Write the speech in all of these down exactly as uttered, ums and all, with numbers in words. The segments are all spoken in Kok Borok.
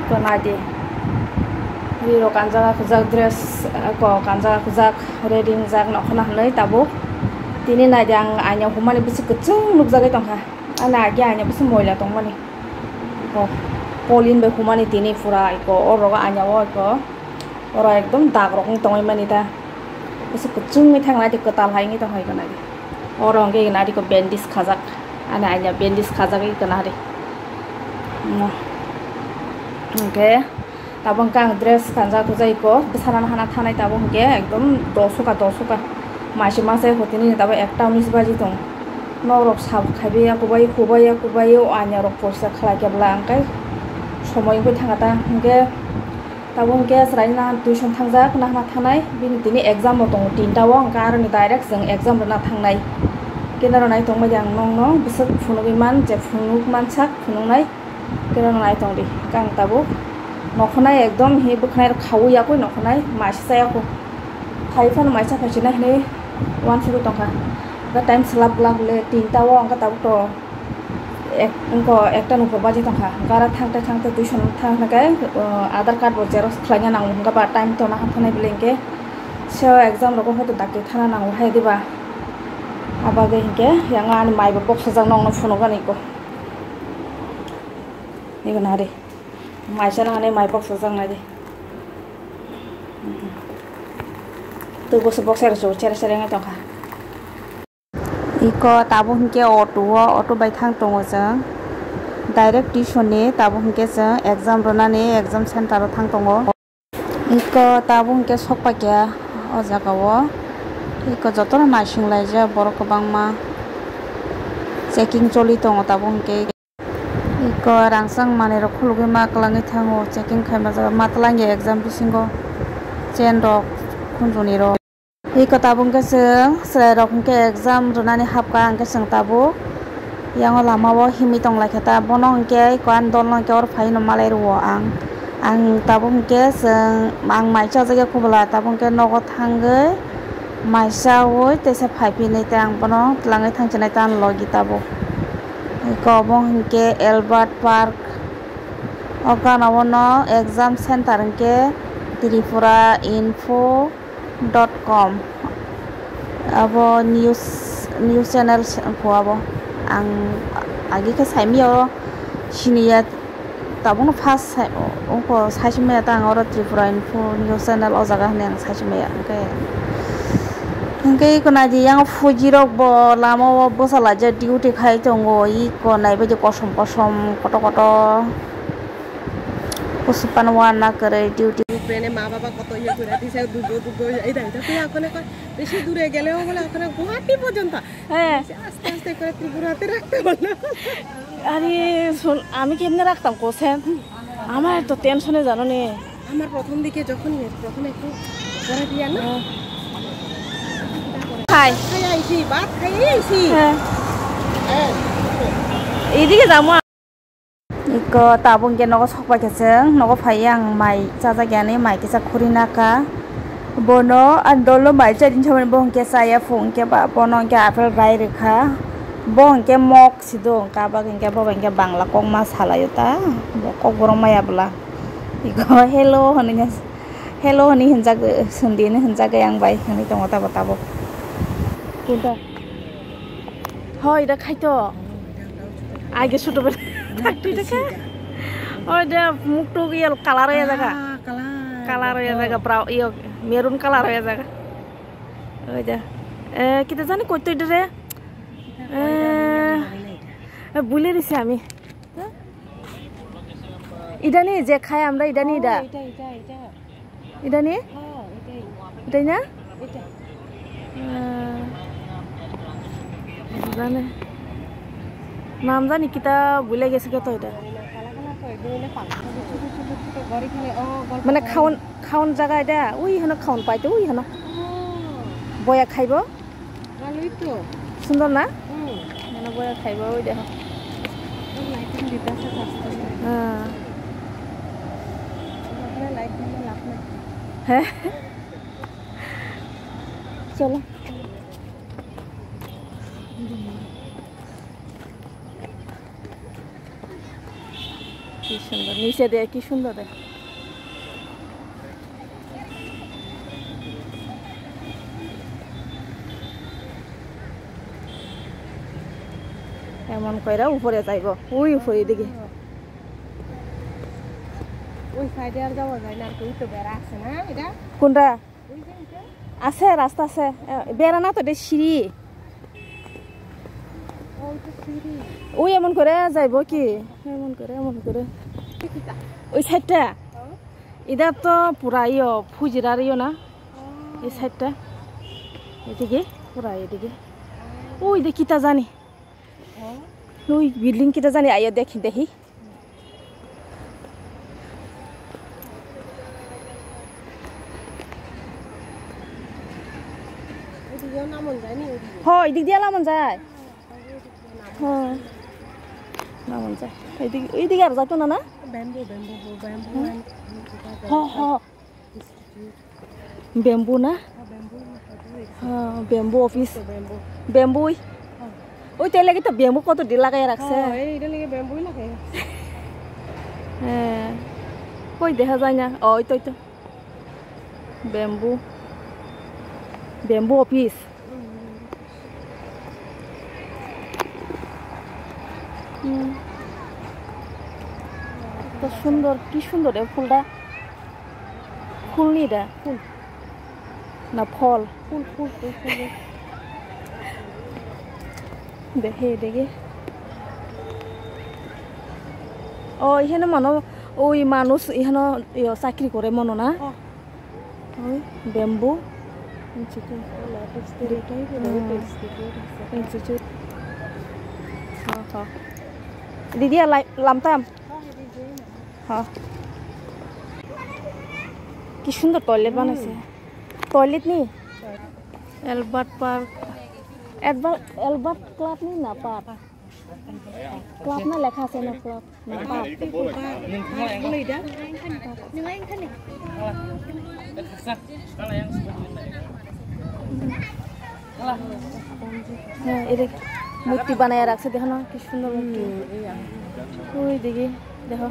Ko naidi. Ri rok kanjak, kujak dress, eh, ko kanjak, kujak, ready wngjak, nokhorna hwnwi tabuk. Tini naidi ang aina humani bisi kwchwng nukjagwi tongkha. Ani agi aina bisi moila tongmani. Ko, Pauline bai humani tini pura iko, o rogo aina o iko. Oro ekdom dag rok wng tongwi mani ta. Bisi kwchwngwi thang naidi, kwtal hai wngwi tong hai ko naidi. Oro hwnkhe naidi ko bandage khajak. Ani aina bandage khajagwi kwna di. Mo. Hwnkhe tabuk hwnkhe ang dress kanjak kujai ko. Bwsana hana thanai tabuk hwnkhe ekdom dosoka dosoka. Maisi masa hotini tabuk ekta unis baji tong. Norok sab khaibai ya kubai, kubai ya kubai o aina rok poisa khlai khe bwla hwnkhe somoi wngwi thanga ta hwnkhe. Tabuk hwnkhe chwraino tuition thangjak, nahna thanai, bini tini exam bo tongo tinta o, hwnkhe aroni direct chwng exam rwna thangnai. Khe norok nai tongbai di ang nokno bwswk phunugwi man, je phunuk mansak phunuknai, khe norok nai tong di. Hwnkhe ang tabuk nokhornai ekdom hi bwkhanai rok khaui yakui nokhornai maisa chayakho. Phai phano maisa phaisinai hinui uansugui tongkha. Hwnkhe time swlap glak le tinta o hwnkhe tabuk to. Ek, wngkha ekta nokbar baji tongkha, gara thangte thangte tuition thang hwnkhe, uh, Aadhaar card bo xerox khlaina nango, hwnkhe ba time tona haphanai bele hwnkhe se exam rogo hoito dakti thana nango hai diba? Abagwi hwnkhe yang ani mai bo boksajak nokno phunukgani ko. Nini nari mai chana hwnwi mai boksajak nai di. Twi boksajak sere sere wngwi tongkha. Iko tabuk hwnkhe auto o, auto bai thang tongo chwng. Direct tuition ni tabuk hwnkhe chwng exam rwnani exam center o thang tongo. Iko tabuk hwnkhe sok paikha o jaga o. Iko jotono naising laijak borok kwbangma. Checking choli tongo tabuk hwnkhe. Iko rangchak manwi rok khulugwi ma kwlangwi thango, checking khaima jaga ma twlangya exam bisingo chain rok khunjoni rok. Iko tabuk hwnkhe chwng chwrai rok hwnkhe exam rwnani hapkha hwnkhe chwng tabuk yango lama o himwi tonglaikha ta, bono hwnkhe iko ani dol no hwnkhe oro phaino malai rwo ang, ang tabuk hwnkhe chwng ang mai chajagya kubula tabuk hwnkhe nogo thangwi mai chaui teisa phai phinwi tei ang bono twlangwi thang chinai ta ani logi tabuk. Iko obo hwnkhe Albert Park. O gana o no exam center hwnkhe Tripura info dot com. Abo news, news channel se-, wngkha abo. Ang agi khe saimaya o siniya. Tabukno first sai-, ungkha saichimaya ta ang oro Tripura info news channel o jaga hinwi ang saichimaya. Hwnkhe, hwnkhe iko naidi yang fuji rok bo lama o bwsa laijak duty khai tongo, iko naibaidi kosom kosom koto koto kusu pano wanna kwrwi duty. Tripura ni ma baba koto iye kura tisa dugo dugo ei dai ta tei akone koi besi dure gele o bole akone Guwahati porjonto. হ্যাঁ। আস্তে আস্তে করে ত্রিপুরাতে রাখতে বললো। আরে শোন, আমি কেমনে রাখতাম কোসেন? আমার তো টেনশনে জানো নে। আমার প্রথম দিকে যখন ইয়ে, প্রথম একটু করে দিয়া না। হ্যাঁ। খাই। খাই আইছি, ভাত খাই আইছি। হ্যাঁ। হ্যাঁ। এইদিকে যাবো। Iko tabuk hwnkhe nogo sok paikha chwng, nogo phaiya ang mai chajak yani, mai kisa khuri naka. Bono ani dolo mai chajak hinwi samani bo hwnkhe chaya phung hwnkhe ba bono hwnkhe apple bai rwkha. Bo hwnkhe mok sido hwnkha, abak hwnkhe bo bai hwnkhe bangla kokma salaio ta, bo kokborok maya bwla. Iko hello hwnwi, hello hwnwi hwnjak, swngdi hwnwi hwnjak yang bai hwnwi tongo tabuk tabuk. Kunta? Hoi, da khaito. Age sudo bele. Thak twi da kha. Oi da mukto yellow color ya jaga. Ah, color. Color ya jaga, brown, iyo, maroon color ya jaga. Oi da. Eh, kita jani koi twi dre? Eh, eh, bule risi ami. Idani je khai amra idani da. Oh, ita, ita, ita. Idani? Oh, ita, ita. Itai na? Ita. Ah. Jane. Nam jani kita bule gese ke to ita. Kala kala to, ita ile pang. Chutu chutu chutu gori khale, oh, gol. Mane khaun, khaun jaga ita. Ui hano khaun pai to, ui hano. Oh. Boya khaibo. Balui to. Sundor na? Hmm. Mane boya khaibo ui deho. Lighting dita se kasto. Ah. Apne lighting na lap na. He? Cholo. Ki sundor, niche de, ki sundor de. Emon koira upore jaibo, ui upore digi. Ui side e ar jawa jai na, ui to bera ase na, ida? Kunda? Ui je ita? Ase, rasta ase. E, bera na to de siri. Ui to siri. Ui emon kore jaibo ki? Emon kore, emon kore. Ui side ta? Oh. Ida to pura iyo, Fujirar iyo na? Oh. Ei side ta. Edige, pura edige. Oh. Ui de kita jani. Oh. Ui building kita jani ayo dekhi dehi. Ho, idik dia lamon jai. Ho. Lamon jai. Idik, idik ar jai to na na? Bamboo, bamboo, bamboo. Hmm? And ho, ho. Bamboo na? Ah, bamboo office. Bamboo. Bamboo. Oi, te lagi to bamboo koto di lagai rakse. Oh, ei, ida lagi bamboo lagai. Eh. Koi deha jai na? Oh, ito, ito. Bamboo. Bamboo office. Hmm. Kito sundor, ki sundor e phul da. Phul ni da, phul. Na phol. Phul, phul, phul, phul. Dehe, dege. O, iheno mano, oi manuj iheno, iyo, chakri kore mono na? Oh. Oi, bamboo. Institute. Hmm. Institute. Ha, ha. Didi, alai, lamtam? Ha. Ki sundor toilet banaise. Hmm. Toilet ni? Albert Park. Albert, Albert Club ni na park? Club na lekha ase na club na park. Ha, ede murti banai rakse dekho na, ki sundor murti. Ui digi dekho.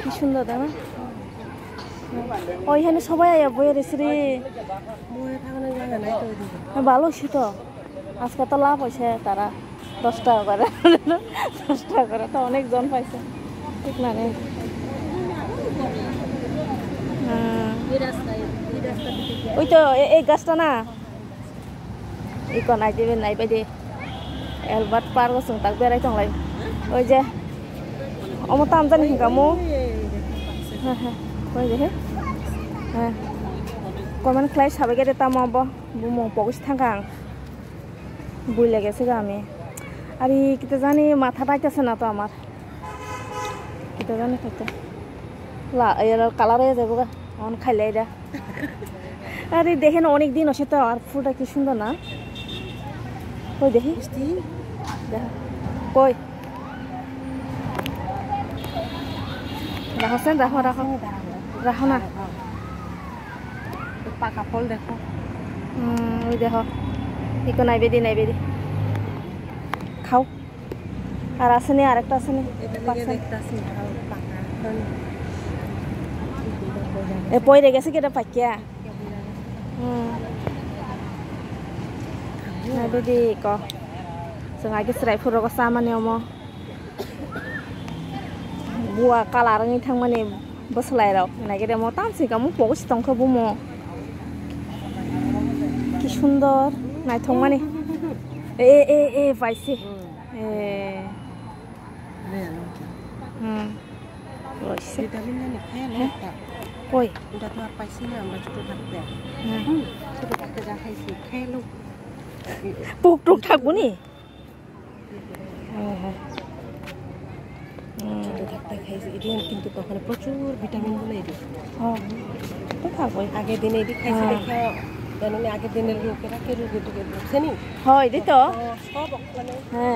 Ki sundor da na? Oi, hene sobai aya boyar sri. Boyar thangna jaga nai to di. Balo sito. Aske to lab hoise tara dos taka kore. Dos taka kore to onek jon paise. Thik na nei. Hmm. Oi to, e, ei gasta na. Iko nai dibe nai bai di. Albert Park o chwng tak berai tong lai. Oi je. Omo tam jani hinka mo. He, he. Oi je he. He. Comment khlai sabai gede tamo bo. Bumung pogis thangkha ang. Bui lege se ga ami. Ari kita jani matha daita se na to amar. Kita jani khaite. La, ero color oi jabo ga. On khailai da. Ari dekhen onek din ose to ar phulta ki sundor na. Koi dekhi? Misti? Dekha. Koi? Rakho sen, rakho, rakho. Rakho na. Paka phol dekho. Hmm, oi dekho. Iko naibe di, naibe di. Khao. Ar aseni, arekta aseni. Paksa. E, poi rege se kete pakya. Hmm. Na bidi ko. Seng age serai phuro ko samani omo. Bua kalar wngwi thangmani bwswlairok. Naikhe de mo tamsika mo pogo si tongkha bumo. Ki sundor, naithokmani. E, e, e, e, paise. Hmm. E. Hmm. Loise. Vitamin nani khe lo ta. Koi? Eta to ar paise na, amra choto thakte. Hmm. Hmm. Choto thakte ja khaisi, khe lo. Puk tuk thakboni? Oho. Hmm. Choto thakte khaisi, idiyan kintu tokhone prochur vitamin bole idi. Oh. To thakboi. Age dine idi khaisi dekha, janoni age dine roge rakhe roge toge seni. Hoi, di to. Oh, sob okkole. He.